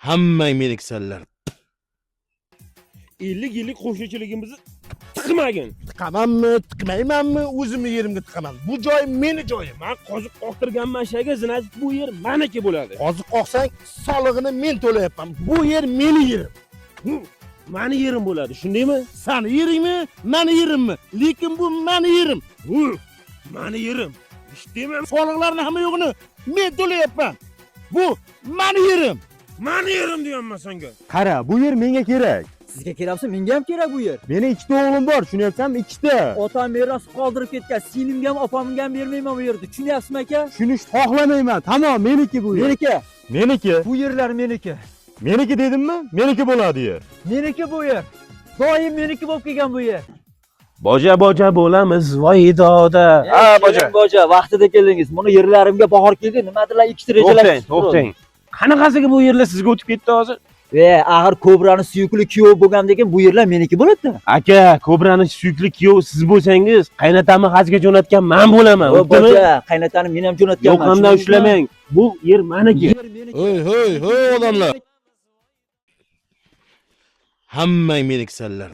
Hammang menikisanlar. 50 yillik qo'shnichiligimizni tiqmagin. Tiqamanmi, tiqmaymanmi, o'zimni yerimga tiqaman. Bu joy meni joyim. Man qoziq qoqtirganman shaga, значит, bu yer maniki bo'ladi. Qoziq qoqsang, solig'ini men to'layapman. Bu yer meni yerim. Mani yerim bo'ladi, shundaymi? Sani yeringmi, mani yerimmi? Lekin bu mani yerim. Bu mani yerim. Eshitdingmi? Soliqlarni hamma yo'g'ini men to'layapman. Bu mani yerim. Mani yerim deyapman senga. Qara, bu yer menga kerak. Sizga kerak bo'lsa, menga ham kerak bu yer. Meni ikkita o'g'lim bor, tushunyapsanmi? Ikkita. Otam meros qoldirib ketgan, singlimga ham, opamga ham bermayman bu yerni. Tushunyapsizmi, aka? Tushunish xohlamayman. Tamom, meniki bu yer. Meniki. Meniki. Bu yerlar meniki. Meniki dedimmi? Meniki bo'ladi yer. Meniki bu yer. Doim meniki bo'lib kelgan bu yer. Boja boja bo'lamiz, voy doda. Ha, boja. Boja, vaqtida keldingiz. Buni yerlarimga bahor keldi. Nimadirlar ikkita rejalashtirib. To'xtang, to'xtang. Qanaqasiga bu yerlar sizga o'tib ketdi hozir? E, axir Kobrani suyukli kuyov bo'lgandan keyin bu yerlar meniki bo'ladi. Aka, Kobrani suyukli kuyov siz bo'lsangiz, qaynotamni hajga jo'natgan man bo'laman. O, Uqdimi? boja, qaynotani men ham jo'natganman. Yo'qamdan tushundingizmi? ushlamang. Bu yer maniki. Yer meniki. Hey, hey, hey odamlar. Hammang menikisanlar.